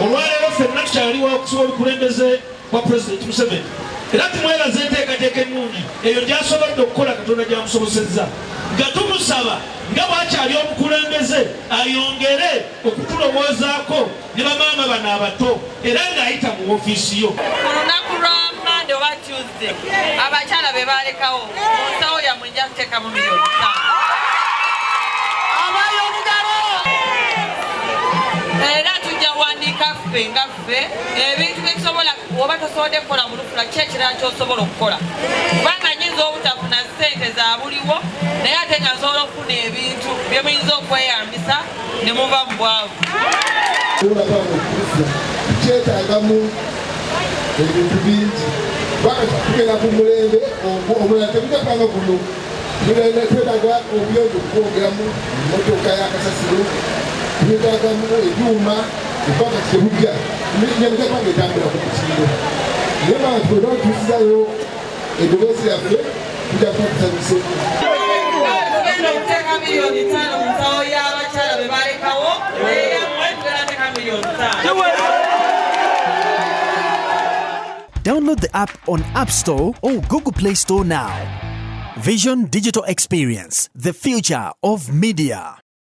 Olwaleero ffenna tukyali wakusiba obukulembeze bwa Pulezidenti Museveni era tumwebaza enteekateeka ennungi eyo gy'asobodde okukola Katonda gy'amusobosezza nga tumusaba nga bw'akyali omukulembeze ayongere okutulowoozaako ne bamaama bano abato era ng'ayita mu woofiisi yo. Ku lunaku lwa Mande oba Tuesday abakyala be balekawo mu nsawo yammwe nja kuteekamu 5,000,000. Abayo omugabo era tujja wandiika ffe nga ffe ebintu bye tusobola oba tosobodde kukola mu lufula ki ekirala ky'osobola okukola kubanga nyinza obutafuna ssente za buliwo naye ate nga nsobola okufuna ebintu bye muyinza okweyambisa ne muva mu bwavu. Tukyetaagamu ebintu bingi kubanga tugenda ku mulembe omulala tegujja kubanga guno. Twetaaga obuyonjo okwongeramu mmotoka ya kasasiro, twetaagamu ebyuma kubanga tebujja nyamujja kubanga etambula ku mutindo naye nga twena tutuusizayo eddoboozi lyaffe tujja kuba tusanyuse. Tugenda okuteeka 5,000,000 mu nsawo y'abakyala be balekawo eyammwe tugenda teeka 5,000,000. Download the app on App Store or Google Play Store now. Vision Digital Experience, the future of media.